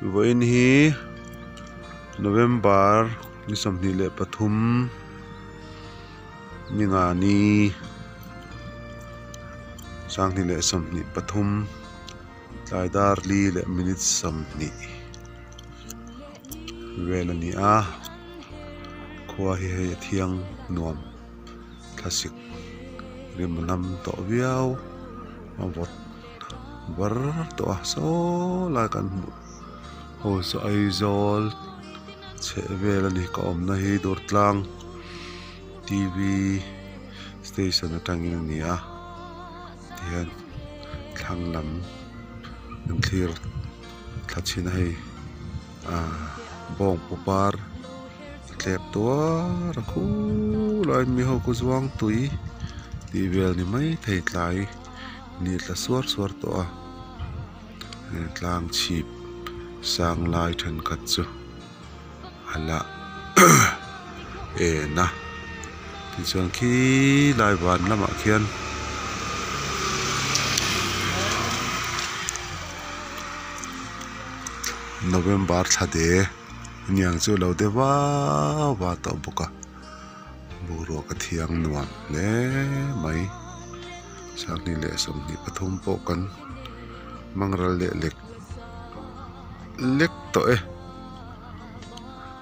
Vawiin hi November ni 23 ni nga ni 2023 tlai dar li leh minute 20 vel a ni a khua hi hei a thiang nuam thlasik rim a nam tawh viau a vawt var tawh a saw lai kan hmuh ho chu Aizawl chheh vel a ni ka awmna hi Durtlang T V station atangin a ni a tihian thlang lam an thlir thla chhin a hei ah bawngpu par a tlep tuar a khulaiin mi ho khaw zuang tui tih vel ni maithei tlai. Ni tla suar suar tawh a tlang chhip sang lai thenkhat chu a la en a tichuan khilai van lamah khian November thla de aniang chu a lo de va va tawh bawk a boruak a thiang nuam hle mai. 2023 pawh kan hmang ral leh lek lek tawh e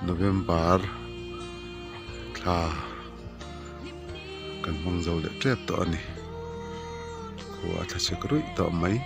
November thla kan hmang zo leh tep tawh a ni khua a thla chek ruih tawh mai.